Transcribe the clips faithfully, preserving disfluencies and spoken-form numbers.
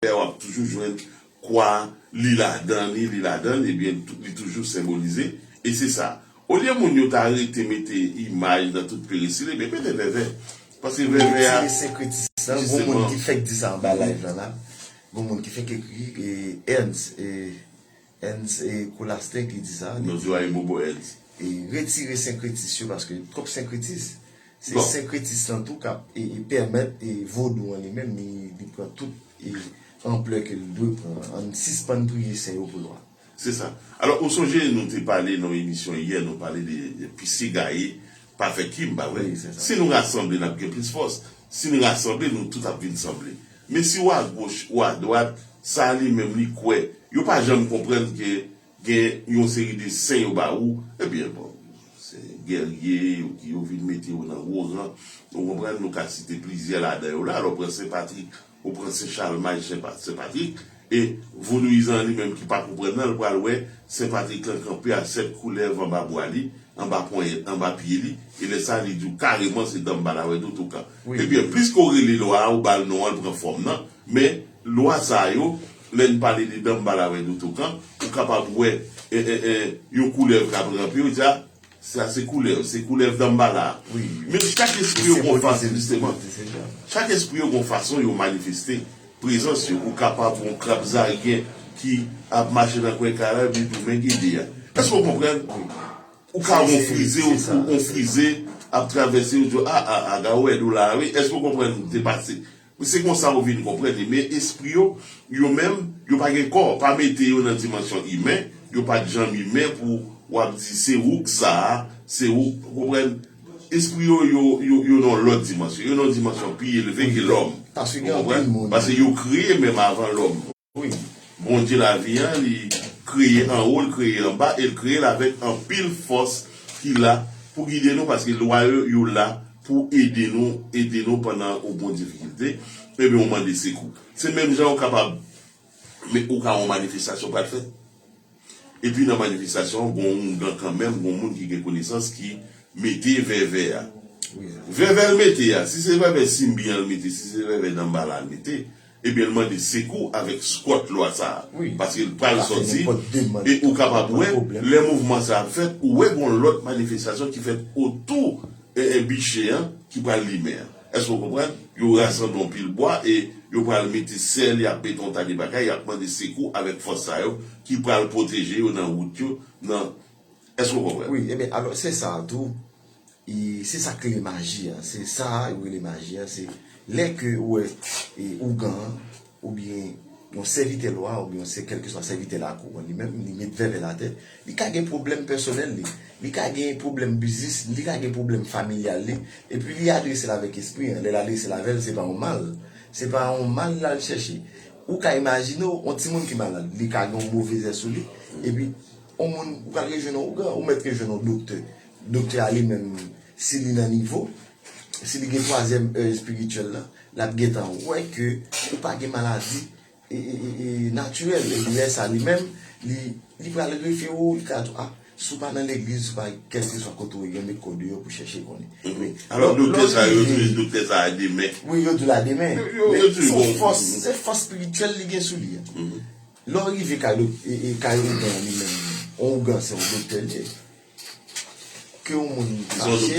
w ap toujou jwenn kwa li ladan li, li ladan l, ebyen, tou- li toujou senbolize. E se sa. Olye moun yo ta rete mete imaj nan tout peresil, ebyen, mete vèvè. Paske vèvè a, retire senkretis lan. Gon moun ki fèk di sa anba live lan la. Gon moun ki fèk ekri, e, Ernst, e, Ernst, e, Colasten ki di sa. Li di, e, retire senkretis yo, paske twòp senkretis. Se senkretis lan tou k ap, e, e, pèmèt, e, vodou an li menm, li, li pran tout, e, anplè ke l dwe pran. Ann sispann priye sen yo pou lwa. Se sa. Alò, ou sonje nou te pale nan yon emisyon yè, nou pale de, de pisye gaye pa fè kim, pa vre? Wi, se sa. Si nou rasanble, n ap gen plis fòs. Si n rasanble, nou tout ap vin sanble. Men si w agoch, w adwat, sa li menm li kwè. Yo pa janm konprann ke gen yon seri de sen yo ba ou, ebyen, bon, se gèrye yo ki yo vin mete yo nan gwo ran. Ou konprann, nou ka site plizyè ladan yo la. Alò, pran Sen Patrik, ou pran Sen Chalmay, Sen Pa- Sen Patrik, e vodouyizan an li menm ki pa konprann nan, l pral wè Sen Patrik lan kanpe a sèt koulèv anba bwa li, anba ponyèt, anba pye li, e lè sa a, li di w kareman se Danmbala wè Dotokan. Wi. Ebyen, plis ke w rele lwa a, ou ba l non an, l pran fòm nan, men lwa sa yo, lè n pale de Danmbala wè Dotokan, ou kapab wè, e, e, e, yon koulèv k ap ranpe, yo di, a, sa se koulèv, se koulèv Danmbala a. Wi. Men chak espri yo gon fason, jisteman. Chak espri yo gon fason yo manifeste prezans yo. Ou kapab wè yon krab zaryen ki ap mache nan kwen kay la, epi tou men gede a. Èske w konprann? Wi. Ou ka wè yon frize, ou, ou, yon frize ap travèse, ou di, a, a, a, gade w la, wi. Èske w konprann? Te pase. Se konsa ou vin konprann li. Men espri yo, yo menm, yo pa gen kò. Pa mete yo nan dimansyon imen. Yo pa t janm imen pou w ap di se ou k sa a, se ou, ou konprann? Espri yo, yo, yo, yo nan yon lòt dimansyon. Yo nan yon dimansyon pi elve ke lòm. Paske gen anpil moun. Paske yo kreye menm avan lòm. Wi. Bondye lavi an, li kreye anwo, l kreye anba, e l kreye l avèk anpil fòs ki la pou gide nou, paske lwa yo, yo la pou ede nou, ede nou pandan ou gon difikilte, ebyen, ou mande sekou. Se menm jan ou kapab, men ou ka yon manifestasyon pral fèt. Epi nan manifestasyon an, gon oungan kanmenm, gon moun ki gen konesans ki mete vèvè a. Wi. Vèvè l mete a, si se vèvè Simbi an l mete, si se vèvè Danmbala l mete, ebyen l mande sekou avèk skwòt lwa sa a. Wi. Paske l pral sòti, e ou kapab wè, lè mouvman sa a ap fèt, ou wè gon lòt manifestasyon ki fèt otou e, e, biche an ki pral limen an. Èske w konprann? Yo rasanble yon pil bwa e yo pral mete sèl, y ap mete yon ta de bagay, y ap mande sekou avèk fòs sa yo ki pral pwoteje yo nan wout yo, nan, èske w konprann? Wi, ebyen, alò, se sa a tou. E se sa k rele maji an. Se sa yo rele maji an. Se lè ke ou wè, e, ougan an, oubyen yon sèvitè lwa, oubyen yon sè-, kèlkeswa sèvitè lakou an, li menm, li met vèvè l atè, li ka gen pwoblèm pèsonèl li, li ka gen pwoblèm biznis, li ka gen pwoblèm familyal li, epi li adrese l avèk espri an. Lè l adrese l avè l, se pa yon mal, se pa yon mal l al chèche. Ou ka imajine w, yon timoun ki malad, li ka gen yon movèzè sou li, epi yon moun, ou pral rejwenn yon ougan, ou mèt rejwenn yon doktè. Doktè a li menm, si li nan nivo, si li gen twazyèm è espirityèl la, l ap gentan wè ke ou pa gen maladi e, e, e, e, natirèl. Epi lè sa li menm, li, li pral refere w, li ka di w, a, si w pa nan legliz, si w pa kèlkeswa kote w ye, yo met kò deyò pou chèche konnen. Men, alò, doktè sa yo, yo toujou di doktè sa a demen. Wi, yo di l a demen. Men se yon fòs, se fòs espirityèl li gen sou li a. Lè w rive kay dok-, e, e, kay ougan li menm, yon ougan se yon doktè li ye. Ke yon moun fache,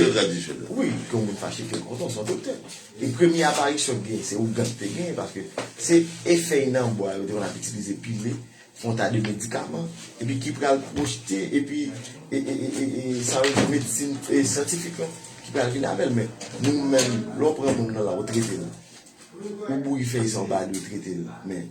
wi, ke yon moun fache, ke l kontan, se yon doktè. E premye aparisyon k gen, se ougan k te gen, paske se e fèy nan bwa yo te konn ap itilize pile, fè yon ta de medikaman, epi ki pral pwojte, epi, e, e, e, e, e, sa yo di medsin, e, syantifik lan, ki pral vin avè l. Men nou menm, lè w pran moun nan la, ou trete l. Ou bouyi fèy sa, ou ba li, ou trete l. Men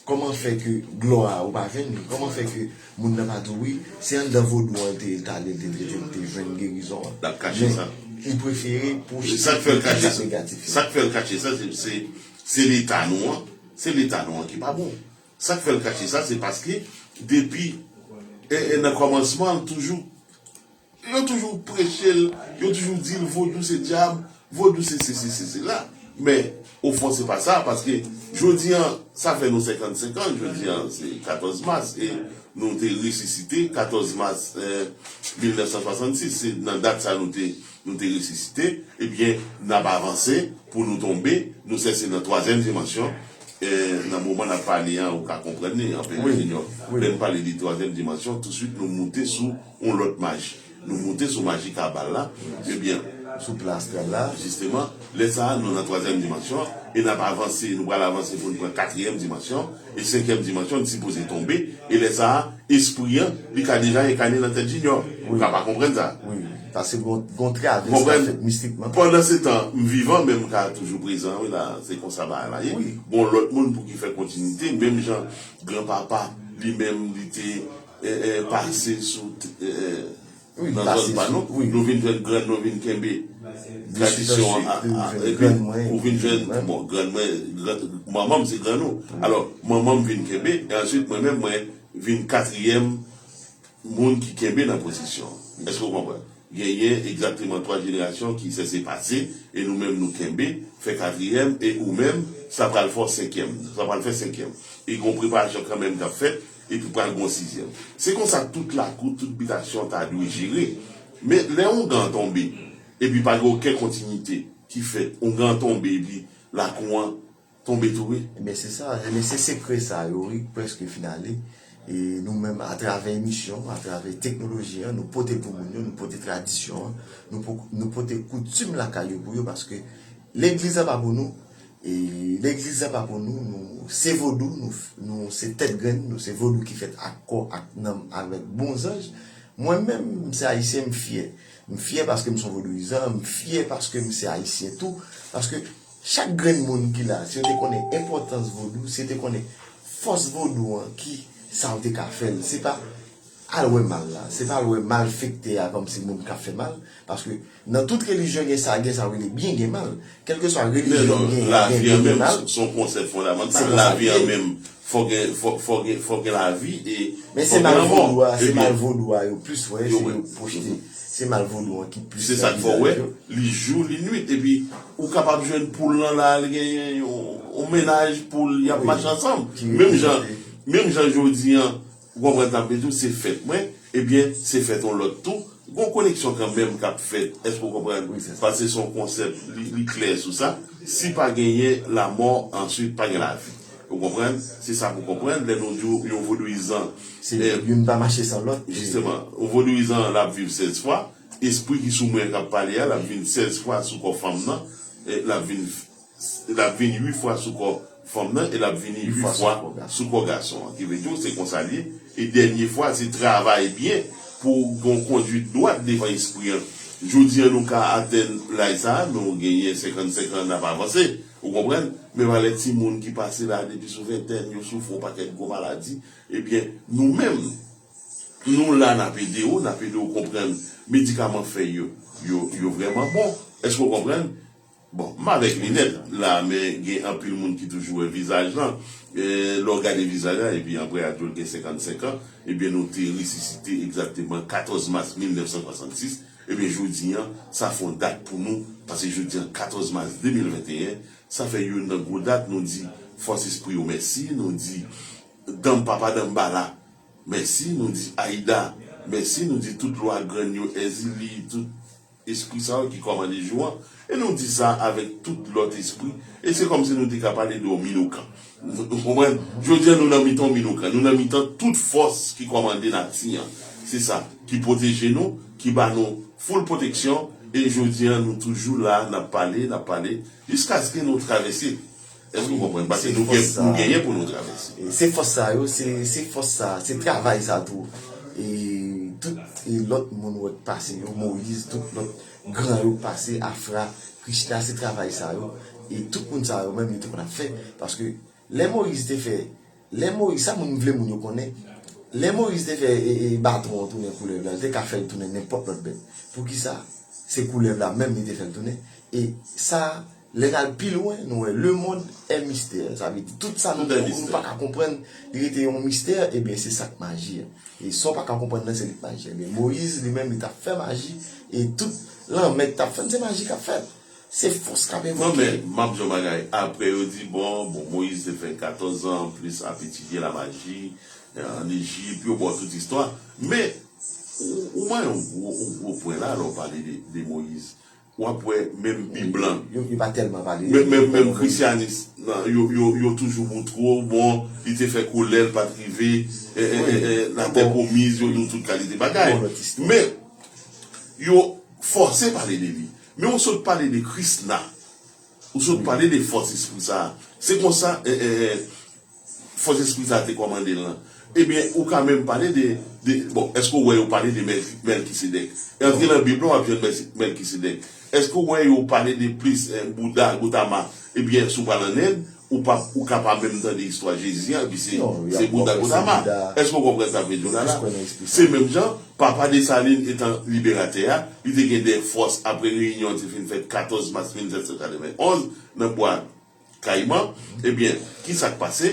kòman fè ke glwa a ou pa jwenn li? Kòman fè ke moun nan pa di w, wi, se anndan vodou an l te ye, l t ale, l te trete, l te jwenn gerizon an? L ap kache sa. Men li prefere pwojte tout sa k negatif yo. Sa k fè l kache sa, se, se, se leta nou an. Se leta nou an ki pa bon. Sa k fè l kache sa, se paske depi, e, e, nan kòmansman, l toujou Yo toujou preche l, yo toujou di l vodou se dyab, vodou se sesi, se sela. Men, ofon, se pa sa, paske jodi an, sa fè nou senkannsenk an, jodi an, se katòz mas, e nou te resisite, katòz mas, eh, mil nèf san swasannsis, se nan dat sa nou te, nou te resisite, ebyen, n ap avanse pou nou tonbe, nou sèse nan twazyèm dimansyon, Eh, nan moman n ap pale an, ou ka konprann li, anpil Wi, Junior. Wi. Lè n pale de twazyèm dimansyon, touswit nou moute sou yon lòt maji. Nou moute sou maji kabal la. Ebyen, sou plan astral la. Jisteman, lè sa a, nou nan twazyèm dimansyon, e n ap avanse, nou pral avanse pou n pran katriyèm dimansyon, e senkyèm dimansyon, n sipoze tonbe, e lè sa a, espri an, li ka deja enkane nan tèt Junior. Ou Wi. ka pa konprann sa. Wi, paske gon, gon travès k ap fèt mistikman. Pandan se tan, m vivan, men m ka toujou prezan, wi, la, se konsa bagay la ye. Wi. Gon lòt moun pou ki fè kontinite, menm jan granpapa, li menm, li te, eh, eh, pase sou, eh, eh, Wi, nan pase zòn pa sou, nou, wi. nou vin jwenn grann nou vin kenbe Vin tradisyon an, chita a, a, nou vin jwenn epi grann mwen, ou vin jwenn, mwen. bon, grann mwen, grann, manman m se grann nou. Alò, manman m vin kenbe, e answit mwen menm, mwen vin katriyèm moun ki kenbe nan pozisyon an. Èske w konprann? Genyen egzakteman twa jenerasyon ki sèse pase, e nou menm nou kenbe, fè katriyèm, e ou menm, sa pral fè w senkyèm. Sa pral fè senkyèm. E gon preparasyon kanmenm k ap fèt, epi pral gon sizyèm. Se konsa tout lakou, tout bitasyon ta dwe jere. Men lè yon gan tonbe, epi pa gen okenn kontinite ki fèt, yon gan tonbe, epi lakou an tonbe tou, wi. Ebyen, se sa. Ebyen, se sekrè sa yo, wi, k prèske fin ale. E nou menm, atravè emisyon, atravè teknoloji an, nou pote l pou moun yo, nou pote tradisyon an, nou po-, nou pote koutim lakay yo pou yo, paske legliz la pa pou nou, e legliz la pa pou nou, nou se vodou, nou, nou se tèt grenn, nou se vodou ki fèt ak kò, ak nanm, avèk bon zanj. Mwen menm, m se ayisyen, m fyè. M fyè paske m se yon vodouyizan, m fyè paske m se ayisyen tou, paske chak grenn moun ki la, si yo te konnen enpòtans vodou, si yo te konnen fòs vodou an, ki sa yo te ka fè l, se pa al wè mal la, se pa al wè malfektè a kòmsi moun k ap fè mal, paske nan tout relijyon gen sa, gen sa yo rele byen, gen mal. Kèlkeswa relijyon gen, gen byen, gen mal. Men non, lavi an menm, se yon konsèp fondamantal. Lavi an menm, fò gen, fò, fò gen, fò gen lavi e fò gen lanmò. Men se mal vodou a, se mal vodou a yo plis wè, se yo pwojte. Se mal vodou an ki plis nan vizaj yo. Se sa k fè w wè, li jou, li nwit. Epi, ou kapab jwenn poul lan la, li gen yon, yon mennaj poul, y ap mache ansanm. Menm jan, menm jan jodi an, ou konprann, t ap di w se fèt mwen, ebyen, se fèt yon lòt tou. Gon koneksyon kanmenm k ap fèt. Èske w konprann? Wi, se sa. Paske se yon konsèp, li, li klè sou sa. Si pa genyen lanmò, answit pa gen lavi. Ou konprann? Se sa pou konprann. Lè nou di w yon vodouyizan, se, eh, youn pa mache san lòt. Jisteman, yon vodouyizan, l ap viv sèz fwa. Espri ki sou mwen k ap pale a, l ap vin sèz fwa sou kò fanm nan. Eh, l ap vin, l ap vin uit fwa sou kò fanm nan, e l ap vini uit fwa sou kò gason an. Ki vle di w, se konsa l ye. E dènye fwa, se travay byen pou w gen yon kondwit dwat devan espri an. Jodi an, nou ka atenn laj sa a, nou genyen senkannsenk an, n ap avanse. Ou konprann? Men pa lè timoun ki pase la depi sou ventèn, yo soufri yon pakèt gwo maladi. Ebyen, nou menm, nou la, n ap ede w, n ap ede w konprann medikaman fèy yo, yo, yo vrèman bon. Èske w konprann? Bon, m avèk linèt la, men gen anpil moun ki toujou wè vizaj lan. E, lè w gade vizaj la, epi apre a di w l gen senkannsenk an, ebyen nou te resisite egzakteman katòz mas mil nèf san swasannsis. Ebyen jodi an, sa fè yon dat pou nou, paske jodi an, katòz mas de mil venteyen, sa fè youn nan gwo dat, nou di fòs espri yo mèsi, nou di Danm Papa Danmbala mèsi, nou di Ayida mèsi, nou di tout lwa grann yo, Èzili, tout espri sa yo ki kòmande jou an. E nou di sa avèk tout lòt espri. E se kòmsi nou te ka pale de yon minokan. Ou konprann? Jodi a, nou nan mitan yon minokan. Nou nan mitan tout fòs ki kòmande nati an. Se sa ki pwoteje nou, ki ba nou full pwoteksyon. E jodi a, nou toujou la, n ap pale, n ap pale, jiskaske nou travèse. Èske w konprann? Paske nou gen, nou genyen pou nou travèse. E se fòs sa yo, se, se fòs sa, se travay sa tou. E tout, e lòt moun ou wè k pase yo, Moyiz, tout lòt gran yo k pase, Afra, Krishna, se travay sa yo. E tout moun sa yo menm, yo te konn ap fè. Paske lè Moyiz te fè, lè Moyiz, sa moun vle moun yo konnen, lè Moyiz te fè, e, e, baton an tounen koulèv la, li te ka fè l tounen nenpòt lòt bèt. Poukisa? Se koulèv la menm li te fè l tounen. E sa, lè n al pi lwen, nou wè, le monde est mystère. Sa vle di, tout sa nou, nou pa ka konprann, li rete yon mistè, ebyen, se sa k maji a. E sa w pa ka konprann nan, se li k maji a. Ebyen, Moyiz, li menm, li t ap fè maji, e tout lanmè k t ap fèt, se maji k ap fèt. Se fòs k ap envoke. Non, men, m ap di w yon bagay. Apre, yo di, bon, bon, Moyiz te fè katòz an, plis ap etidye lamaji, eh, ann Ejip, yo ba w tout istwa. Men, ou, ou manyen yon gwo, yon gwo pwen la, lè w pale de, de Moyiz. w ap wè menm Bib lan. Yo, yo pa tèlman pale. Menm, menm, menm Christianisme, nan, yo, yo, yo toujou moutre w, bon, li te fè kolè, l pa t rive, eh, eh, eh, eh, la terre promise, yo di w tout kalite bagay. Men, yo fòse pale de li. Men ou sot pale de Krisna. Ou sot pale de fòs espri sa a. Se konsa, eh, eh, eh, fòs espri sa a te kòmande l lan. Ebyen, ou ka menm pale de, de, bon, èske w wè yo pale de Mèl-, Mèlkisedèk? E antre nan Bib lan, w ap jwenn Mèl-, Mèlkisedèk. Èske w wè yo pale de plis, eh, Bouda, Gotama? Ebyen, si w pral an End, ou pa, ou ka pa menm tande istwa Jezi an, epi se, se Bouda, Gotama. Èske w konprann sa m vle di w la la? Se menm jan, Papa Desalin etan liberatè a, li te gen de fòs apre reyinyon an te fin fèt katòz mas mil sèt san katrevenn onz nan bwa Kayiman, ebyen, ki sa k pase?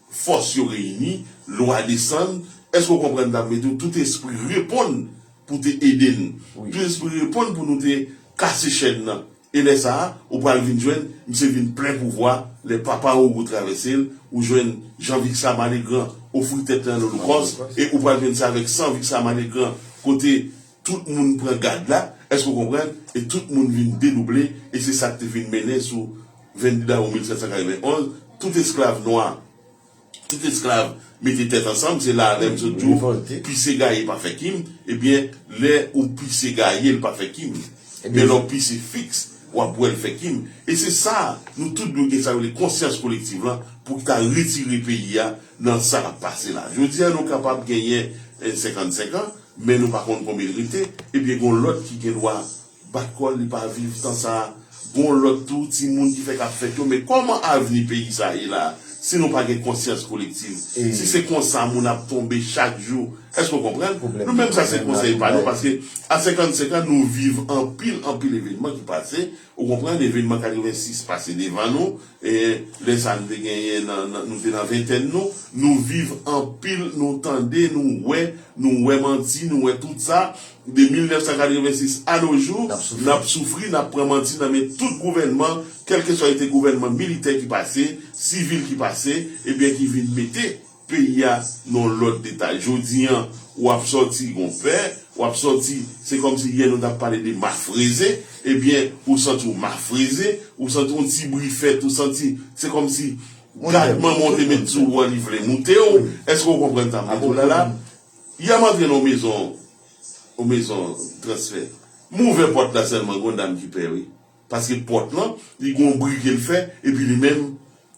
Fòs yo reyini, lwa desann. Èske w konprann sa m vle di w? Tout espri reponn pou te ede n. Tout espri reponn pou nou te kase chèn nan. E lè sa a, ou pral vin jwenn, misye vin plen pouvwa, lè Papa Ogou travèse l, ou jwenn Jan Viksa Malegran ofri tèt li an olokòs, e ou pral jwenn sa avèk san Viksa Malegran, kote tout moun pran gad la, èske w konprann? E tout moun vin dedouble, e se sa k te vin mennen sou vennde dawou mil sèt san katrevenn onz, tout esklav nwa, tout esklav mete tèt ansanm, se la a menm sot di w, pise gaye pa fè kim, ebyen, lè ou pise gaye, l pa fè kim. Men lè w pise fiks, w ap wè l fè kim. E se sa, nou tout dwe gen sa yo rele konsyans kolektiv lan, pou ki ta retire peyi a nan sa k ap pase la. Jodi a, nou kapab genyen, eh, senkannsenk an, men nou pa konn konbyen l rete, ebyen, gen yon lòt ki gen dwa bat kò l, li pa viv tan sa a. Gen yon lòt tou, timoun ki fèk ap fèt yo, men kòman avni peyi sa a ye la a, si nou pa gen konsyans kolektiv? Si se konsa moun ap tonbe chak jou, èske w konprann? Nou menm sa se konsèy pa nou, paske a senkannsenk an, nou viv anpil, anpil evenman ki pase, ou konprann, evenman katrevensis pase devan nou, e lè sa a nou te genyen nan, nan, nou te nan ventèn nou, nou viv anpil, nou tande, nou wè, nou wè manti, nou wè tout sa, de mil nèf san katrevensis a no jou, n ap soufri, n ap pran manti nan men tout gouvènman, kèlkeswa li te gouvènman militè ki pase, sivil ki pase, ebyen ki vin mete peyi a nan yon lòt detay. Jodi an, w ap sòti gon pè, w ap sòti, se kòmsi yè nou t ap pale de mafreze, ebyen, ou santi w mafreze, ou santi yon ti bri fèt, ou santi, se kòmsi gad manman w te met sou ou an, li vle moute w. Èske w konprann sa m vle di w la la? Yè m antre nan yon mezon, yon mezon transfè. M ouvè pòt la sèlman, gon dam ki pè, wi. Paske pòt lan, li gon bri ke l fè, epi li menm,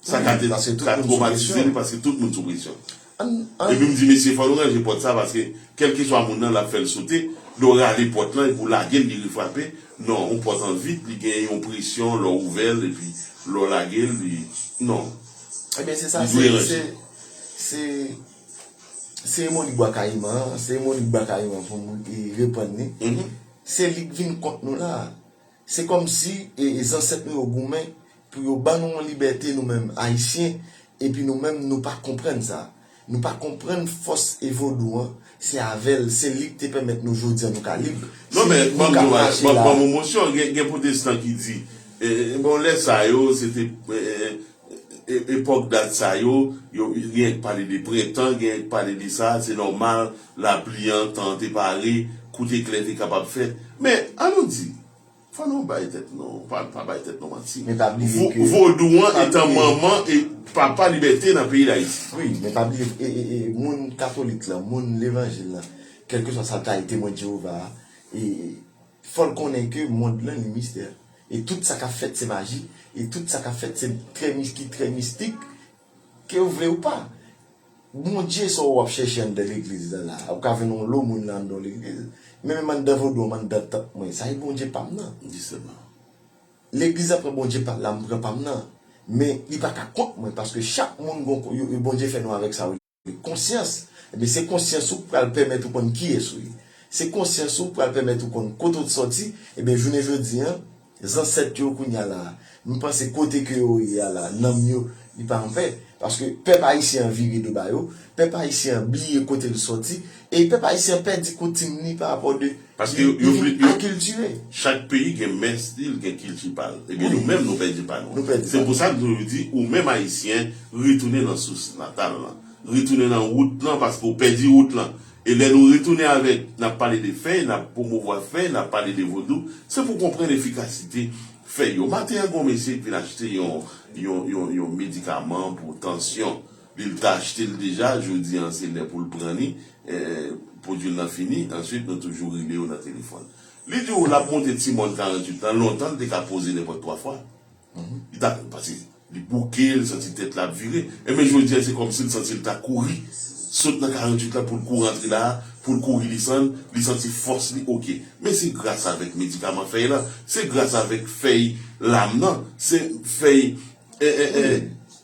sa ka te, ka twomatize li, paske tout moun sou presyon. Epi m di, mesye, fò nou ranje pòt sa, paske kèlkeswa moun nan, l ap fè l sote, lè w rale pòt lan, epi w lage l, li refrape. Non, yon pòt an vit, li gen yon presyon, lè w ouvè l, epi lè w lage l, li, non. Ebyen, se sa, se, se, se, seremoni Bwa Kayiman an, seremoni Bwa Kayiman pou moun ki reprann li. Se li k vin kont nou la. Se kòmsi, e, e, zansèt nou yo goumen pou yo ban nou yon libète, nou menm Ayisyen, epi nou menm, nou pa konprann sa. Nou pa konprann fòs e vodou an, se avè l, se li k te pèmèt nou jodi an nou ka lib. Non, men, ban m di w, ban m emosyon, gen, gen pwotestan ki di, e, e, bon, lè sa yo, se te, e, e, e, epòk dat sa yo, yo, gen k pale de prentan, gen k pale de sa, se nòmal, lapli an, tan an te pare, kout eklè te kapab fèt. Men, ann nou di, fò nou bay tèt nou, pa, pa bay tèt nou manti. Men pa bliye ke vodou an etan manman e papa libète nan peyi Dayiti. Wi, men pa bliye, e, e, e, moun katolik lan, moun levanjil lan, kèlkeswa sa l ta ye, Temwen Jewova a, e, fò l konnen ke mond lan, li mistè. E tout sa k ap fèt, se maji. E tout sa k ap fèt, se trè mis-, ki trè mistik, ke w vle ou pa. Bondye sa w ap chèche anndan legliz la la. Ou ka jwenn yon lo moun la anndan yon legliz. Men menm anndan vodou an, m anndan tant mwen. Sa e Bondye pa m nan. Jisteman. Legliz la pran Bondye pa l la, m pran pa m nan. Men li pa ka kont mwen, paske chak moun gon, yo, yo, Bondye fè nou avèk sa yo rele konsyans. Ebyen, se konsyans ou k pral pèmèt ou konn kiyès ou ye. Se konsyans ou k pral pèmèt ou konn kote w t sòti. Ebyen, jounen jodi an, zansèt yo kounye a la, m panse kote ke yo ye a la, nanm yo, li pa anpè. Paske pèp ayisyen an vire do ba yo, pèp ayisyen an bliye kote l sòti, e pèp ayisyen an pèdi koutim li pa rapò de, paske yo, yo, li vin akiltire. Chak peyi gen mès li, l gen kilti pa l. Ebyen, nou menm, nou pèdi pa nou. Nou pèdi pa nou. Se pou sa m toujou di, ou menm ayisyen, retounen nan sous natal lan. Retounen nan wout lan, paske w pèdi wout lan. E lè nou retounen avèk, n ap pale de fèy, n ap pwomouvwa fèy, n ap pale de vodou, se pou konprann efikasite fèy yo. Maten an, gen yon mesye ki vin achte yon, yon, yon, yon medikaman pou tansyon. Li t achte l deja, jodi an se lè pou l pran li, eh, pwodui l nan fini, answit nou toujou rele yo nan telefòn. Li di w l ap monte ti mòn karanntuit lan, lontan l te ka poze nenpòt twa fwa. Li ta, paske li bouke, li santi tèt la ap vire. Enben, jodi a, se kòmsi l santi l ta kouri. Sot nan karanntuit la pou l kouri antre la, pou l kouri desann, li santi fòs li, oke. Men se gras avèk medikaman fèy lan, se gras avèk fèy lam nan, se fèy, eh, eh, eh,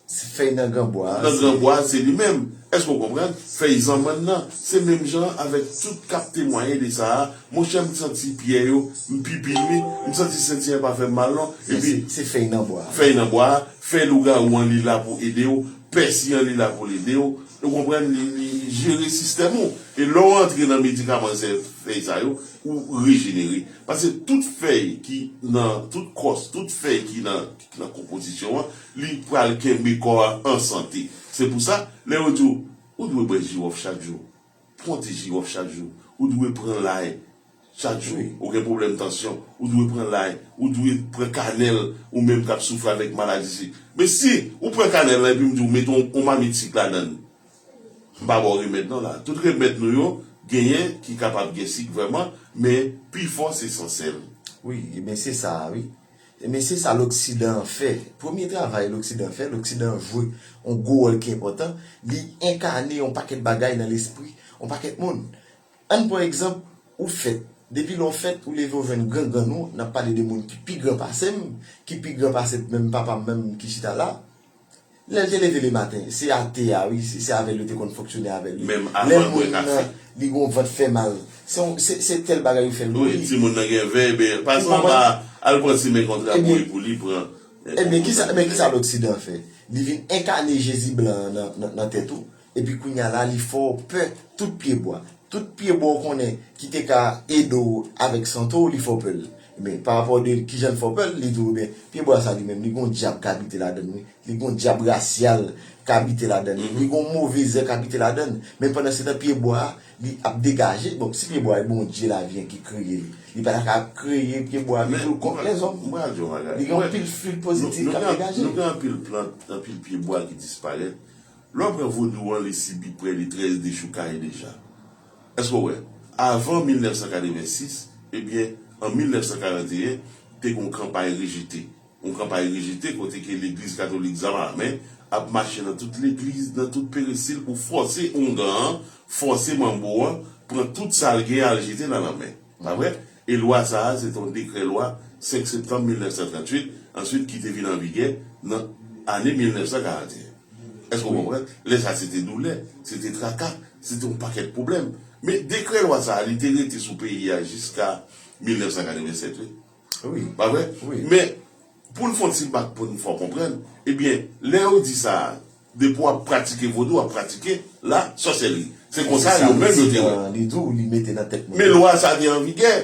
Se fèy nan granbwa a. Nan granbwa a, se li menm. Èske w konprann? Fèy zanmann nan, se menm jan avèk tout k ap temwaye de sa a. Monchè, m santi pyè yo, m pipil li, m santi senti an pa fè m mal non. Epi, Se fèy nan bwa a. Fèy nan bwa a, fèy lougawou an li la pou ede w, pèsi an li la pou l ede w. Ou konprann, li, li jere sistèm ou. E lè w antre nan medikaman fèy sa yo, ou rejenere. Paske tout fèy ki nan, tout kòs, tout fèy ki nan, ki nan konpozisyon an, li pral kenbe kò a an sante. Se pou sa, lè yo di w, ou dwe bwè jiwòf chak jou. Pran ti jiwòf chak jou. Ou dwe pran lay chak jou. Ou gen pwoblèm tansyon, ou dwe pran lay. Ou dwe pran kanèl, ou menm k ap soufri avèk maladi sik. Men si ou pran kanèl la epi m di w mete yon, yon mamit sik ladan l, m pa ba w remèd non la. Tout remèd nou yo, genyen ki kapab gen sik vrèman, men pifò se san sèl. Wi, ebyen se sa a, wi. Ebyen se sa loksidan an fè. Premye travay loksidan fè, loksidan an jwe yon gwo wòl ki enpòtan. Li enkane yon pakèt bagay nan lespri yon pakèt moun. Ann pran egzanp, ou fèt. Depi lè w fèt, ou leve w jwenn gran grann ou, n ap pale de moun ki pi gran pase m, ki pi gran pase menm papa m menm ki chita la. Lè l te leve lematen, se atè a wi, se, se avè l yo te konn fonksyone avè l wi. Menm avan l bwè kafe. Li gon vant fè mal. Se, se, se tèl bagay yo fè l mouri. Wi, timoun nan gen vè, ben, pase anba, al pran simen kontra pou li, pou li pran. Ebyen, kisa, men kisa loksidan fè? Li vin enkane Jezi blan an nan, nan, nan tèt ou. Epi kounye a la, li fè w pè tout pyebwa. Tout pyebwa w konnen ki te ka ede w avèk sante w, li fè w pè l. Men pa rapò de kijan l fè w pè l, li di w, ebyen, pyebwa sa li menm, li gon dyab k abite ladan l wi. Li gon dyab rasyal k abite ladan l. Li gon move zè k abite ladan l. Men pandan se tan pyebwa a, li ap degaje. Bon, si pyebwa a, e Bondye lavi an ki kreye li. Li pa ta ka kreye pyebwa a, men pou l kont lèzòm. Li gen anpil fluid pozitif k ap degaje. Nou gen anpil plant, anpil pyebwa ki disparèt. Lè w pran vodou an, li sibi prè de trèz dechoukay deja. Èske w wè? Avan mil nèf san katrevensis, ebyen, an mil nèf san karanteyen, te gen yon kanpay rejete. Yon kanpay rejete kote ke legliz katolik zam a men ap mache nan tout legliz, nan tout peresil pou fòse oungan an, fòse manbo an, pran tout sa l gen al jete nan lanmè. Pa vre? E lwa sa a, se te yon dekrè lwa senk septanm mil nèf san tranntuit, answit ki te vin an vigè nan ane mil nèf san karanteyen. Èske w konprann? Lè sa a, se te doulè, se te traka, se te yon pakèt pwoblèm. Men dekrè lwa sa a, li te rete sou peyi a jiska mil nèf san katrevennsèt, wi. Wi. Pa vre? Wi. Men, pou n fè yon ti bak pou n fè w konprann, ebyen, lè yo di sa a, depi w ap pratike vodou, w ap pratike la sòsèlri. Se konsa yo menm yo te wè. Li di w, li mete nan tèt moun. Men lwa sa a te an vigè.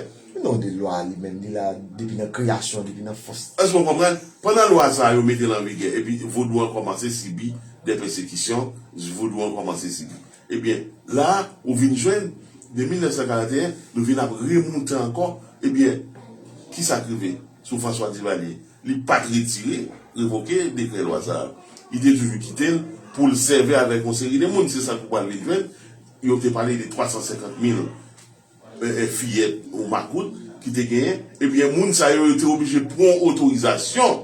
Non, de lwa li menm, li la depi nan kreyasyon, depi nan fòs. Èske w konprann? Pandan lwa sa a yo mete l an vigè, epi vodou an kòmanse sibi de pèsekisyon, vodou an kòmanse sibi. Ebyen, la a, ou vin jwenn, de mil nèf san karanteyen, nou vin ap remoute ankò. Ebyen, kisa k rive sou François Duvalier? Li pa t retire, revoke dekrè lwa sa a. Li te toujou kite l pou l sèvi avèk yon seri de moun. Se sa k ou pral vin jwenn. Yo te pale de twa san senkant mil, eh, eh, fiyèt ou makout ki te genyen. Ebyen, moun sa yo, yo te oblije pran otorizasyon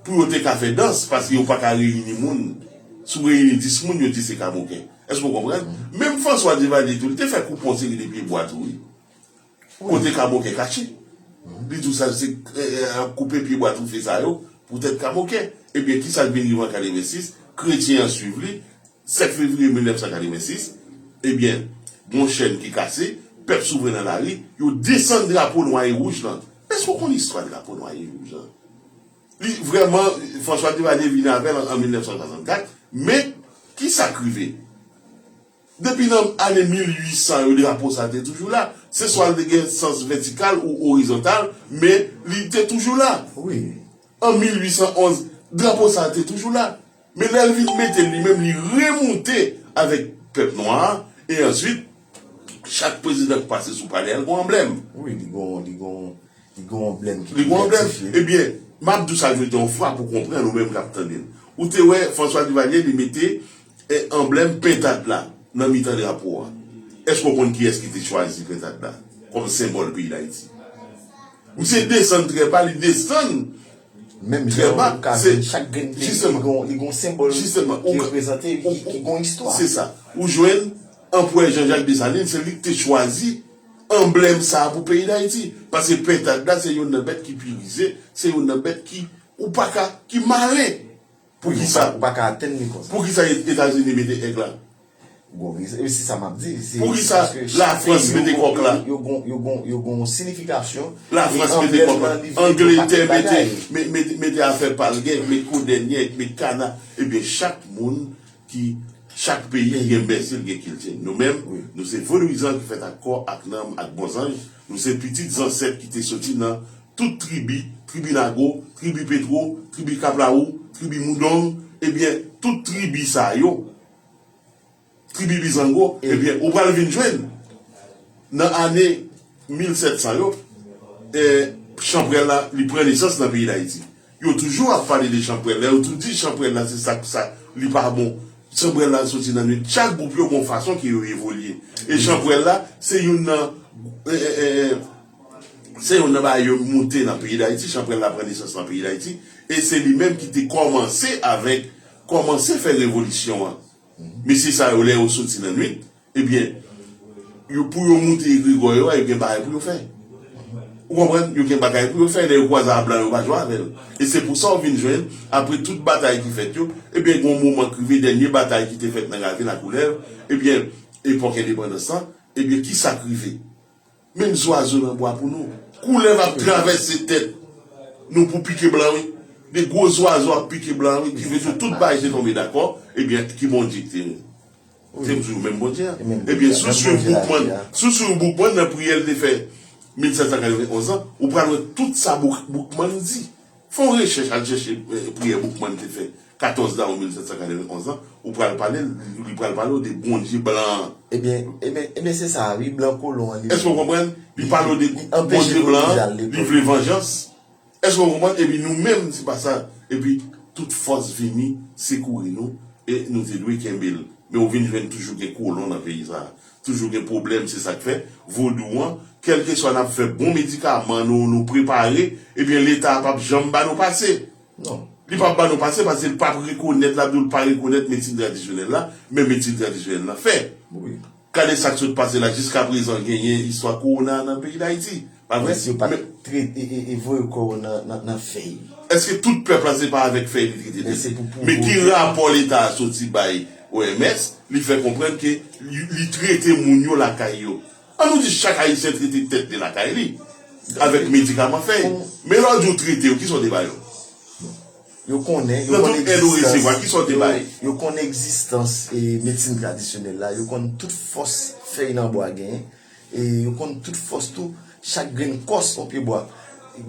pou yo te ka fè dans, paske yo pa ka reyini moun. Si w reyini dis moun, yo di se kamoken. Èske w konprann? Menm François Duvalier tou, li te fè koupe yon seri de pyebwa tou, wi. Kote kamoken kache. Li di w sa, se, eh, eh, koupe pyebwa toufe sa yo, poutèt kamoken. Ebyen, kisa k vin rive an katrevensis? Kretyen an swiv li. Sèt fevriye mil nèf san katrevensis, ebyen, gon chèn ki kase, pèp souvren nan lari, yo desann drapo nwa e wouj lan. Èske w konn istwa drapo nwa e wouj lan? Li vrèman, François Duvalier vini avè l an, an mil nèf san swasannkat, men kisa k rive? Depi nan ane mil uit san yo, drapo sa a te toujou la. Se swa l te gen sans vètikal ou orizontal, men li te toujou la. Wi. An mil uit san onz, drapo sa a te toujou la. Men lè l vin mete l li menm, li remoute avèk pèp nwa a, e answit, Chak prezidan ki pase sou palè a, l gen yon anblèm. Wi, li gen, li gen, li gen yon anblèm ki Li gen yon anblèm. Ebyen, m ap di w sa jodi a yon fwa pou w konprann, ou menm k ap tande l. Ou te wè François Duvalier li mete eh, anblèm pentad la nan mitan drapo a. Èske w konn kiyès ki te chwazi pentad la kòm senbòl peyi Dayiti? Misye desann trè ba, li desann Menm jan ou ka jwenn chak grenn peyi li gon senbòl ki reprezante epi ki gon istwa. Se sa. Ou jwenn Anperè Jean Jacques Dessalines, se li ki te chwazi anblèm sa a pou peyi Dayiti. Paske pentad la se youn nan bèt ki pi rize, se youn nan bèt ki ou pa ka, ki malen. Poukisa? Ou pa ka atenn li konsa. Poukisa Etazini mete èg la? Gon rezon. E se sa m ap di. Poukisa Lafrans mete kòk la? Yo gon, yo gon, yo gon sinifikasyon. Lafrans mete kòk la. Angletè mete, mete, mete afè pa l gen, met koudènyè, met kana. Ebyen, chak moun ki, chak peyi gen mès li, gen kilti l. Nou menm, nou se vodouyizan ki fèt ak kò, ak nanm, ak bon zanj. Nou se pitit zansèt ki te soti nan tout tribi, tribi Nago, tribi Petwo, tribi Kaplawou, tribi Moudong, ebyen, tout tribi sa yo, tribi Bizango, ebyen, ou pral vin jwenn nan ane mil sèt san yo, eh, chanpwèl la, li pran nesans nan peyi Dayiti. Yo toujou ap pale de chanpwèl la, yo toujou di chanpwèl la, se sa k sa, li pa bon. Chanpwèl la soti nan nwit. Chak gwoup yo gon fason ke yo evolye. E chanpwèl la, se youn nan, eh, eh, eh, eh, se youn nan bagay yo moute nan peyi Dayiti, chanpwèl la pran nesans nan peyi Dayiti, e se li menm ki te kòmanse avèk, kòmanse fè revolisyon an. Mesye sa yo, lè yo soti nan nwit, ebyen, yo, pou yo moute egregò yo a, yo gen bagay pou yo fè. Ou konprann? Yo gen bagay pou yo fè, lè yo kwaze a blan yo pa jwe avè l. E se pou sa w vin jwenn, apre tout batay ki fèt yo, ebyen, gen yon moman k rive, dènye batay ki te fèt nan Ravin a Koulèv, ebyen, epòk endepandans lan, ebyen, kisa k rive? Menm zwazo nan bwa pou nou. Koulèv ap travèse tèt nou pou pike blan, wi. De gwo zwazo ap pike blan, wi. Ki vle di tout bagay te tonbe dakò, ebyen, ki Bondye ki te Se m sou menm Bondye a. Ebyen, si w swiv Boukman, si w swiv Boukman nan priyè l te fè mil sèt san katrevenn onz an, ou pral wè tout sa Boukman di. Fè yon rechèch, al chèche priyè Boukman te fè katòz dawou mil sèt san katrevenn onz an, ou pral pale, li pral pale w de Bondye blan an. Ebyen, ebyen, ebyen se sa, wi, blan kolon an. Èske w konprann? Li pale w de Bondye blan an, li vle vanjans. Èske w konprann? Epi nou menm, se pa sa. Epi tout fòs vini sekouri nou, e nou te dwe kenbe l. Men ou vin jwenn toujou gen kolon nan peyi sa a. Toujou gen pwoblèm, se sa k fè vodou an, kèlkeswa n ap fè bon medikaman nou, nou prepare, ebyen Leta a p ap janm ba nou pase. Non. Li p ap ba nou pase paske l p ap rekonèt, l ap di w l pa rekonèt medsin tradisyonèl la, men medsin tradisyonèl la fè. Gade sa k sot pase la, jiskaprezan genyen istwa kowona nan peyi Dayiti. Pa vre? Mesye yo pa t trete e, e, e voye kowona nan, nan fèy. Èske tout pèp la se pa avèk fèy li trete tèt li? Men ki rapò Leta a soti bay O M S, li fè konprann ke li, li trete moun yo lakay yo? An nou di chak Ayisyen trete tèt li lakay li, avèk medikaman fèy. Men lè w di w trete yo, kisa w te ba yo? Yo konnen, yo konn egzistans, yo konn egzistans e, medsin tradisyonèl la, yo konn tout fòs fèy nan bwa genyen, e yo konn tout fòs tou chak grenn kòs yon pyebwa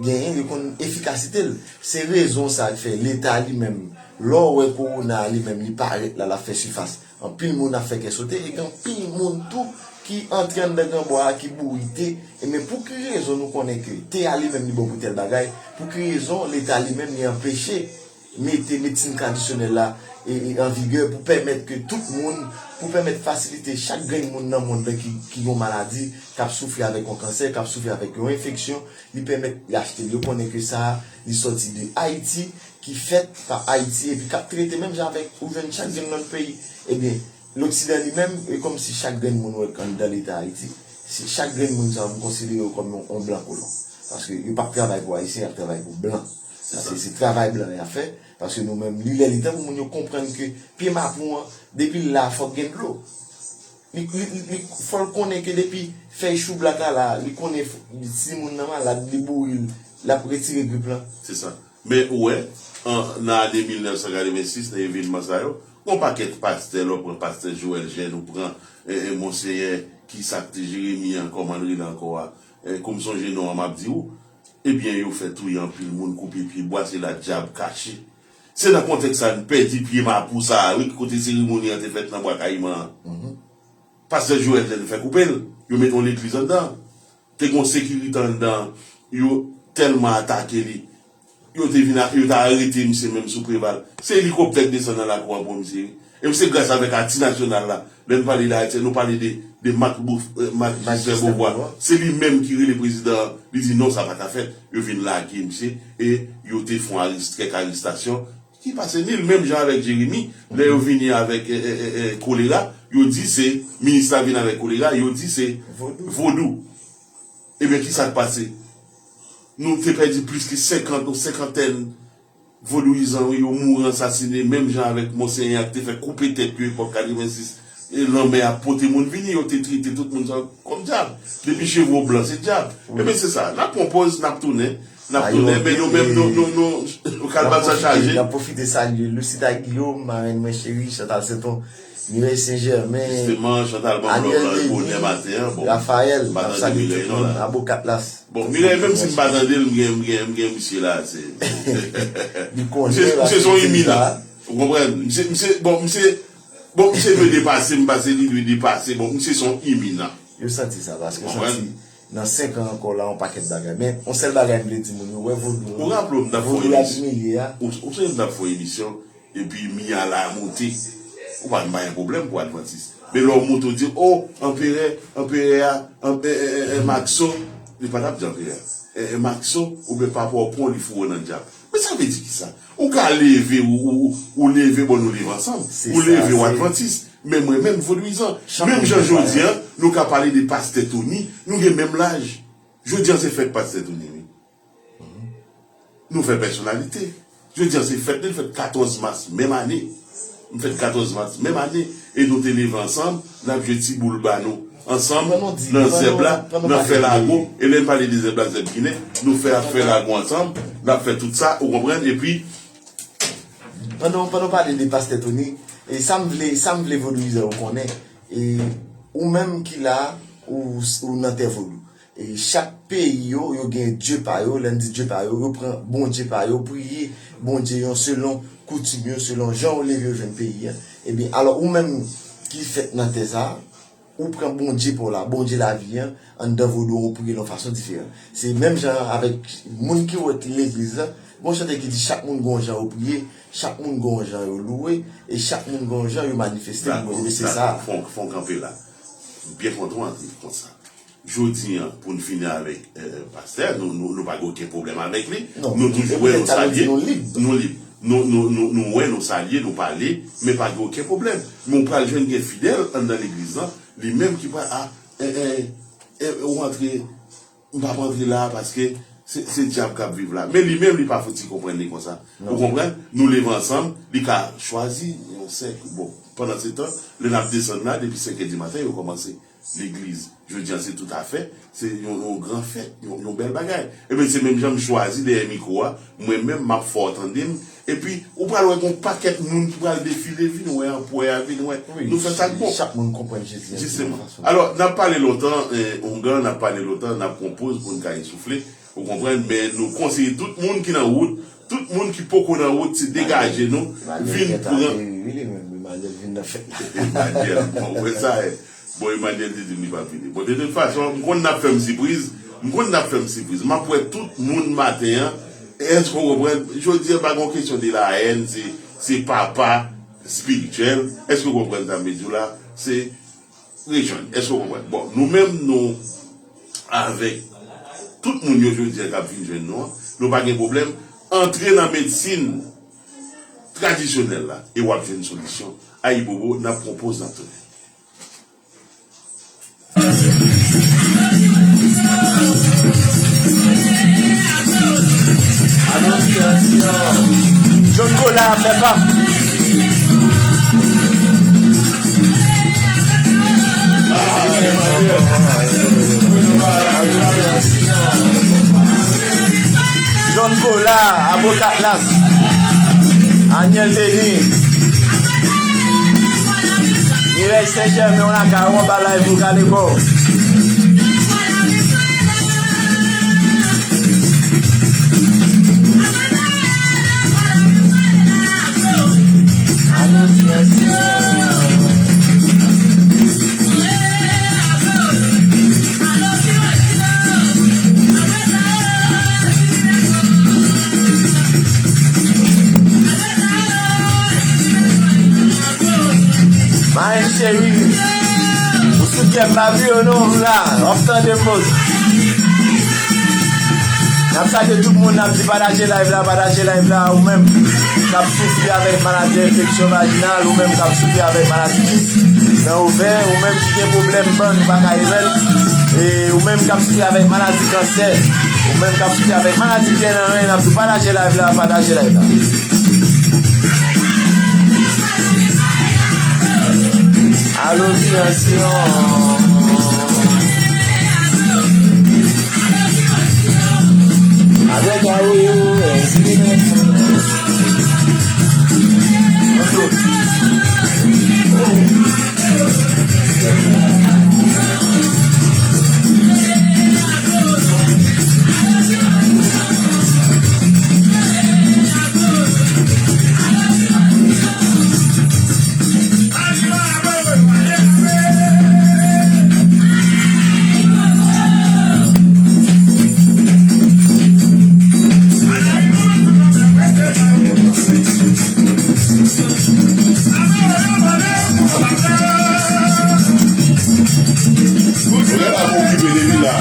genyen, yo konn efikasite l. Se rezon sa k fè Leta li menm, lè w wè kowona a li menm li parèt la, l ap fè sifas. Anpil moun ap fè kè sote, e gen anpil moun tou ki antre anndan granbwa a, ki bourite. E men pou ki rezon nou konnen ke te a li menm li bon pou tèl bagay? Pou ki rezon Leta li menm li anpeche mete medsin tradisyonèl la e, e, an vigè pou pèmèt ke tout moun, pou pèmèt fasilite chak grenn moun nan mond lan ki, ki gen yon maladi, k ap soufri avèk yon kansè, k ap soufri avèk yon enfeksyon, li pèmèt li achte l? Yo konnen ke sa a, li sòti de Ayiti, ki fèt pa Ayiti epi k ap trete menm jan avèk ou jwenn chak grenn lòt peyi. Ebyen, Loksidan li menm, e kòmsi chak grenn moun ou wè k anndan Leta Ayiti, se chak grenn moun sa yo, m konsidere yo kòm yon, yon blan kolon. Paske yo p ap travay pou Ayisyen, y ap travay pou blan. Sa se, se travay blan y ap fè, paske nou menm, li lè li tan pou moun yo konprann ke pye mapou an, depi l la, fòk gen dlo. Li, li, li, fò l konnen ke depi fèy choublak la la, li konnen f-, si moun nan malad, li bouri l, l ap retire grip lan. Se sa. Men ou wè, an, nan ane mil nèf san katrevensis, nan evènman sa yo, gon pakèt pastè, lè w pran pastè Joël Jeune, ou pran, e, e, Monseyè, ki sa k te Jeremi an, kòman l rele ankò a, e, kou m sonje non an, m ap di w, ebyen, yo fè touye anpil moun, koupe pye bwa, se la dyab kache. Se nan kontèks sa a, n pèdi pye mapou sa a, wi, kote seremoni an te fèt nan Bwa Kayiman an. Pastè Joel te fè koupe l, yo mete yon legliz anndan. Te gen yon sekirite anndan, yo tèlman atake li. Yo te vin a, yo te arete misye menm sou Preval. Se elikoptè k desann nan lakou an pou misye, wi. E se gras avèk Ati Nasyonal la. Lè n pale de Ayiti, nou pale de, de Mak Bouf-, eh, Mak Jislè Bouvwa. Se li menm ki rele prezidan an. Li di non, sa pa ka fèt. Yo vin lage misye. E yo te fè yon ares-, kèk arestasyon. Ki pase ni l menm jan avèk Jeremi, lè yo vini avèk, eh, eh, eh, eh, kolera, yo di se, minis la vin avèk kolera, yo di se vodou. Ebyen, ki sa k pase? Nou te pèdi plis ke senkant, yon senkantèn vodouyizan, wi, yo mouri ansasinen, menm jan avèk Monsenyè a ki te fè koupe tèt yo epòk katrevensis. E lanmè ap pote moun vini, yo te trete tout moun sa kòm dyab. Depi cheve w blan, se dyab. Ebyen, se sa. N ap pran pòz, n ap tounen. N ap tounen, men nou menm, nou, nou, nou, kalbas sa chaje. N ap pwofite salye Lucita Guillaume, marenn mwen cheri, Chantal Senton, Mireille Saint-Germain, Ariel Denis, Raphaël, n ap salye tout moun, Abo Katlas. Bon, Mireille, menm si m pa tande l, m gen, m gen, m gen misye la, se. Li konnen, misye se yon iminan. Ou konprann? Misye, misye, bon, misye, bon, misye dwe depase, m panse li dwe depase. Bon, misye se yon iminan. Yo santi sa, paske yo santi nan senk an ankò la, yon pakèt bagay. Men, yon sèl bagay m vle di moun yo, wè vodou, vodou ap milye a. Ou sonje m t ap fè yon emisyon, epi Mia la monte. Ou pa, m pa gen pwoblèm pou Advantis. Men lè w monte, w di, o, anperè, anperè a, anpe-, e, e, e, Makso, li pa t ap di anperè. E, e, Makso, oubyen papa w pran w, li foure w nan dyab. Men sa vle di kisa? Ou ka leve, ou, ou, ou leve, bon, nou leve ansanm. Ou leve, w Advantis. Men mwen menm, vodouyizan. Menm jan jodi an, nou ka pale de pastè Tony, nou gen menm laj. Jodi an, se fèt pastè Tony, wi. Nou fè pèsonalite. Jodi an, se fèt li, l fèt katòz mas menm ane. M fèt katòz mas menm ane. E nou te leve ansanm, n ap jwe ti boul ba nou. Ansanm, nan zèb la, n ap fè lago. E lè n pale de zèb la, zèb ginen, nou fè, ap fè lago ansanm, n ap fè tout sa, ou konprann? Epi, pandan, pandan w pale de pastè Tony, e sa m vle, sa m vle vodouyizan yo konnen, e ou menm ki la, ou, ou nan tè vodou. E chak peyi yo, yo gen dye pa yo. Lè n di dye pa yo, yo pran bondye pa yo, priye bondye yo selon koutim yo, selon jan yo leve yo jwenn peyi a. Ebyen, alò, ou menm ki fèt nan tè sa a, ou pran bondye pa w la, bondye lavi an, anndan vodou an, ou priye l yon fason diferan. Se menm jan avèk moun ki wè legliz la, gon chante ki di chak moun gon jan yo priye, chak moun gon jan yo louwe, e chak moun gon jan yo manifeste pou Bondye. Se sa. Fon, fon kanpe la. M byen kontan w antre konsa. Jodi an, pou n fini avèk, eh, pastè, nou, nou, nou pa gen okenn pwoblèm avèk li. Nou toujou wè nou salye. Nou lib. Nou lib. Nou, nou, nou, nou wè nou salye, nou pale, men pa gen okenn pwoblèm. Men w pral jwenn gen fidèl anndan legliz lan, li menm ki pral, a, eh, eh, eh, ou antre, m p ap antre la paske se, se dyab k ap viv la. Men li menm, li pa fouti konprann li konsa. Ou konprann? Nou leve ansanm, li ka chwazi yon sèk. Bon, pandan se tan, lè n ap desann la, depi senk è di maten, yo kòmanse. Legliz, jodi a, se tout afè, se yon, yon gran fèt, yon, yon bèl bagay. Ebyen, se menm jan m chwazi dèyè mikwo a, mwen menm, m ap fè w tande m. Epi, ou pral wè gon pakèt moun ki pral defile, vin wè anperè a, vin wè. Nou fè sa k bon. Chak moun konprann Jezi an. Jisteman. Alò, n ap pale lontan, eh, ongan, n ap pale lontan, n ap pran poz pou n ka resoufle. Ou konprann? Men nou konseye tout moun ki nan wout, tout moun ki poko nan wout, se degaje nou, vin pran. Emmanuel vin nan fèt la. Emmanuel, bon, wè sa, eh. Bon, Emmanuel te di m li p ap vini. Bon, de tout fason, m konn n ap fè m sipriz, m konn n ap fè m sipriz. M ap wè tout moun maten an, èske w konprann? Jodi a, pa gon kesyon de la haine, se, se papa espirityèl. Èske w konprann sa m vle di w la? Se rejwenn. Èske w konprann? Bon, nou menm, nou avèk tout moun yo jodi a k ap vin jwenn nou an, nou pa gen pwoblèm. Antre nan medsin tradisyonèl la e w ap jwenn solisyon. Ayibobo, n ap pran poz, n ap tounen. John Cola, fè pa. John Cola, Avocat Las, Aniel Denis, Mireille Saint-Germain, on a carrément balaye pou gade bò. Ou sou kè m, pa bliye w non, m la, w ap tande m poz. N ap salye tout moun, n ap di pataje live la, pataje live la, ou menm k ap soufri avèk maladi enfeksyon vajinal, ou menm k ap soufri avèk maladi kis nan ovè, ou menm ki gen pwoblèm bann ou pa ka evèl, e ou menm k ap soufri avèk maladi kansè, ou menm k ap soufri avèk maladi pyè nan ren, n ap di pataje live la, pataje live la. Alo, Viansyon. Avèk Awoyo, Mwen la pou okipe depi la.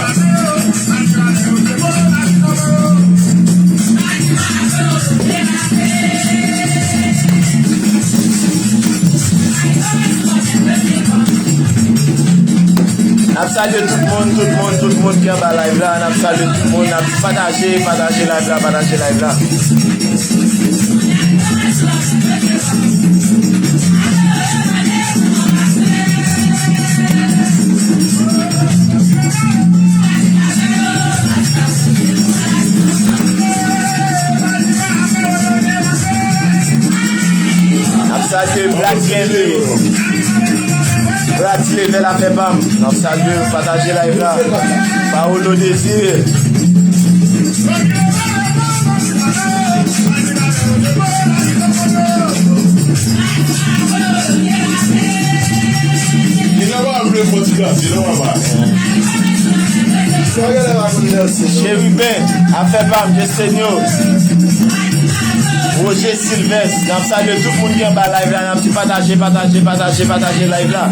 N ap salye tout moun, tout moun, tout moun ki anba live la. N ap salye tout moun, n ap pataje, pataje live la, pataje live la. N ap salye Black Kenley. Black Slave, afè pa m. N ap salye, pataje live la. Paolo Désiré. Li nan pa vle fò ti gras, li nan pa. Cheriben, afè pa m, Jestenio. Roger Sylvestre, n ap salye tout moun ki anba live la, n ap di pataje, pataje, pataje, pataje live la.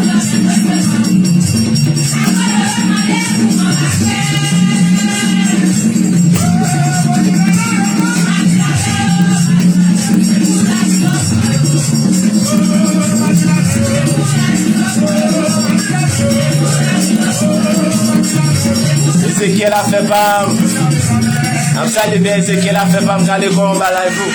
Ezekiel afè pa m. N ap salye byen Ezekiel afè pa m, kale kò w anba live ou.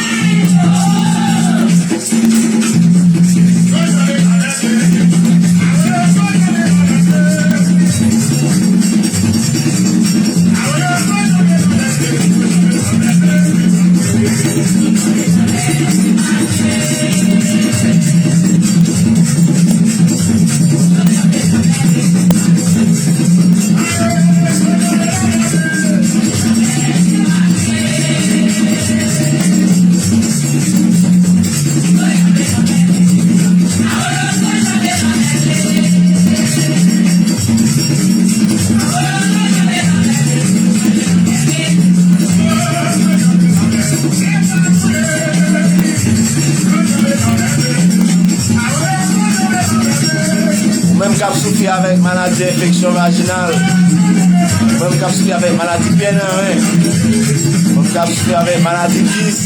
Ou menm k ap soufri avèk maladi enfeksyon vajinal, ou menm k ap soufri avèk maladi pyè nan ren, ou menm k ap soufri avèk maladi kis,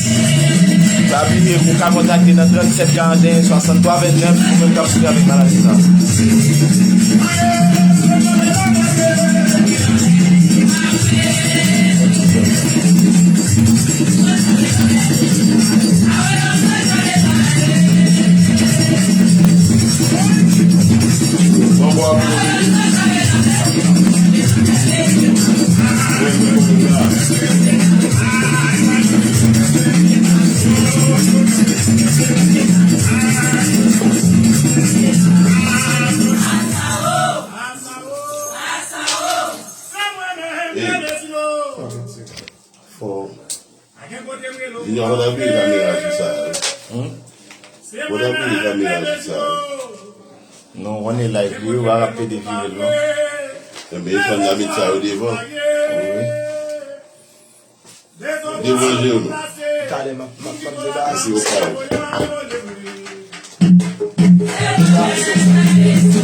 pa bliye ou ka kontakte nan trannsèt karanteyen swasanntwa vennèf, ou menm k ap soufri avèk maladi sa. Fò. Junior, fò t ap vire kamera sou sa. Hmm? Fò t ap vire kamera sou sa. Non, w konnen live wi, w pa ka pede vire l non. Enben, e fò n ta met sa yo devan. Wi. Devan je w nou. Talè m ap, m ap, m ap debake. Epi yo kay.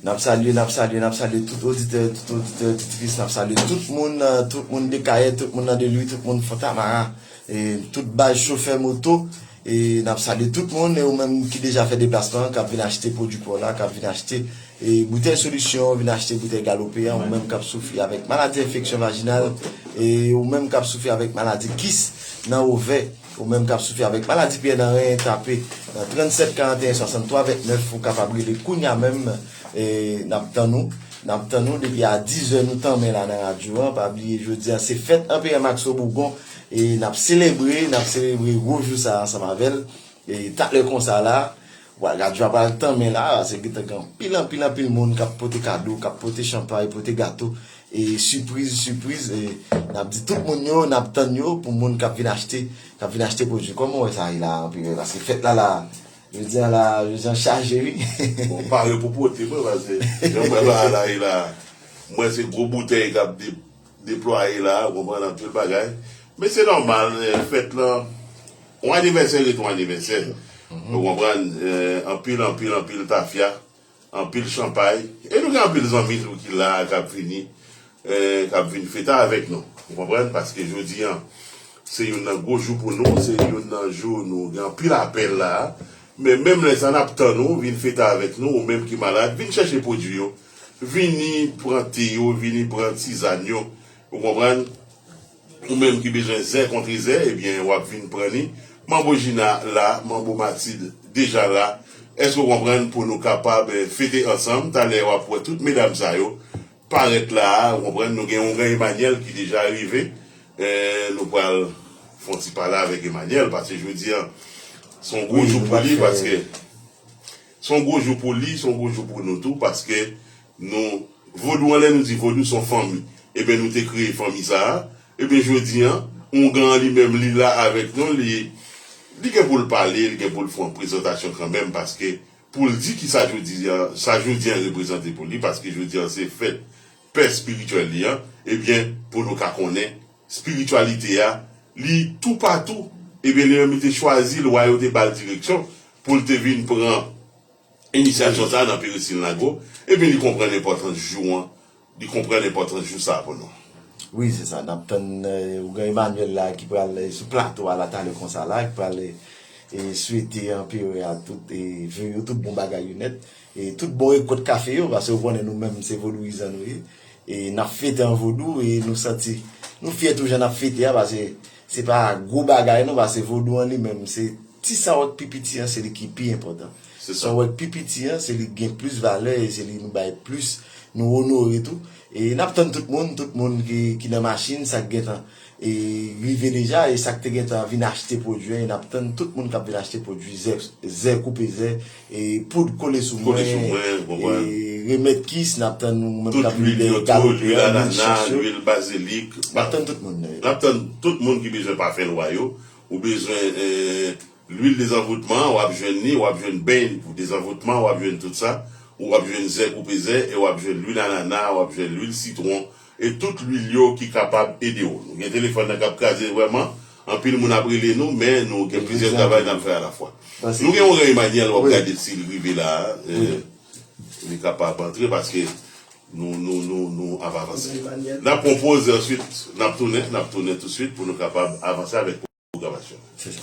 N ap salye, n ap salye, n ap salye tout oditè, tout oditè, oditris, n ap salye tout moun, euh, tout moun Dekayè, tout moun nan Delwi, tout moun Fontamara, e tout baz chofè moto, e n ap salye tout moun, e ou menm ki deja fè deplasman an, k ap vin achte pwodui pa w la, k ap vin achte, e boutèy solisyon, vin achte boutèy galope an, ou menm k ap soufri avèk maladi enfeksyon vajinal, e ou menm k ap soufri avèk maladi kis nan ovè, ou menm k ap soufri avèk maladi pyè nan ren, tape nan trannsèt karanteyen swasanntwa ventnèf, ou kapab rele kounya menm, e n ap tann ou. N ap tann ou depi a dizè nou tanmen la nan radyo an. Pa bliye jodi a se fèt Anperè Maxo Bougon, e n ap selebre, n ap selebre gwo jou sa a ansanm avè l. E talè konsa la, radyo a pral tanmen la, paske gentan gen anpil, anpil, anpil moun k ap pote kado, k ap pote chanpay, pote gato, e sipriz, sipriz, e n ap di tout moun yo, n ap tann yo pou moun k ap vin achte, k ap vin achte pwodui. Kòman w wè sa ye la, Anperè? Paske fèt la la, jodi a la, jodi a chaje, wi. Bon, pare pou pote mwen, paske jan mwen la, la, e la, mwen se gwo boutèy k ap de-, deplwaye la, ou konprann, anpil bagay. Men se nòmal, eh, fèt lan, yon anivèsè ret yon anivèsè. Ou konprann, eh, anpil, anpil, anpil tafya, anpil chanpay. E nou gen anpil zanmi tou ki la, k ap vini, eh, k ap vin fete avèk nou. Ou konprann? Paske jodi an, se youn nan gwo jou pou nou, se youn nan jou nou gen anpil apèl la. Men menm lè sa, n ap tann ou, vin fete avèk nou, ou menm ki malad, vin chèche pwodui yo. Vini pran te yo, vini pran tizàn yo. Ou konprann? Ou menm ki bezwen zè kontre zè, ebyen, w ap vin pran li. Manbo Jina la, Manbo Matilde deja la. Èske w konprann? Pou nou kapab, eh, fete ansanm. Talè w ap wè tout medam sa yo parèt la a, ou konprann? Nou gen Ongan Emmanuel ki deja rive. Eh, nou pral fè yon ti pale avèk Emmanuel, paske jodi a, se yon gwo jou pou li, paske se yon gwo jou pou li, se yon gwo jou pou nou tou, paske nou, vodou an, lè nou di vodou, se yon fanmi. Ebyen, nou te kreye fanmi sa a. Ebyen, jodi a, Ongan an li menm, li la avèk nou, li, li gen pou l pale, li gen pou l fè yon prezantasyon kanmenm, paske pou l di kisa jodi a, sa jodi a reprezante pou li, paske jodi a se fèt pè espirityèl li an, ebyen, pou nou ka konnen espirityalite a, li toupatou, ebyen, li menm li te chwazi l, wa yo te ba l direksyon pou l te vin pran inisyasyon sa a nan Peristil Nago, ebyen, li konprann enpòtans jou an, li konprann enpòtans jou sa a pou nou. Wi, se sa. N ap tann, eh, Ougan Emmanuel la ki pral, eh, sou plato a la talè konsa la, ki pral, eh, eh, swete anperè a tout, eh, ve yo tout bon bagay yo nèt, eh, tout bon rekòt kafe yo, paske ou konnen nou menm se vodouyizan nou ye. E n ap fete an vodou, e nou santi, nou fyè tou jan n ap fete a, paske se pa gwo bagay non, paske vodou an li menm, se ti sa w wè k pi piti an, se li ki pi enpòtan. Se sa. Sa w wè k pi piti an, se li k gen plis valè, e se li nou bay plis, nou onore tou. E n ap tann tout moun, tout moun ki, ki nan machin, sa k gentan, e rive deja, e sa k te gentan vin achte pwodui an, e n ap tann tout moun k ap vin achte pwodui zè, zè koupe zè, e poud kole sou mwen, kole sou mwen, ou konprann? E remèd kis, n ap tann nou menm k ap vin dèyè galope a, lwil chèch yo. Tout lwil yo tou, lwil anana, lwil bazilik. N ap tann tout moun, eh. N ap tann tout moun ki bezwen pafen lwa yo, ou bezwen, eh, lwil dezanvoutman, w ap jwenn li, w ap jwenn beny pou dezanvoutman, w ap jwenn tout sa, w ap jwenn zè koupe zè, e w ap jwenn lwil anana, w ap jwenn lwil sitwon, e tout lwil yo ki kapab ede w. Nou gen telefòn nan k ap kraze vrèman, anpil moun ap rele nou, men nou gen plizyè travay n ap fè alafwa. Nou gen yon gran Emmanuel, w ap gade si l rive la a, eh, li kapab antre, paske nou, nou, nou, nou ap avanse. N ap pran poz, answit, n ap tounen, n ap tounen toutswit pou nou kapab avanse avèk pwogramasyon. Se sa.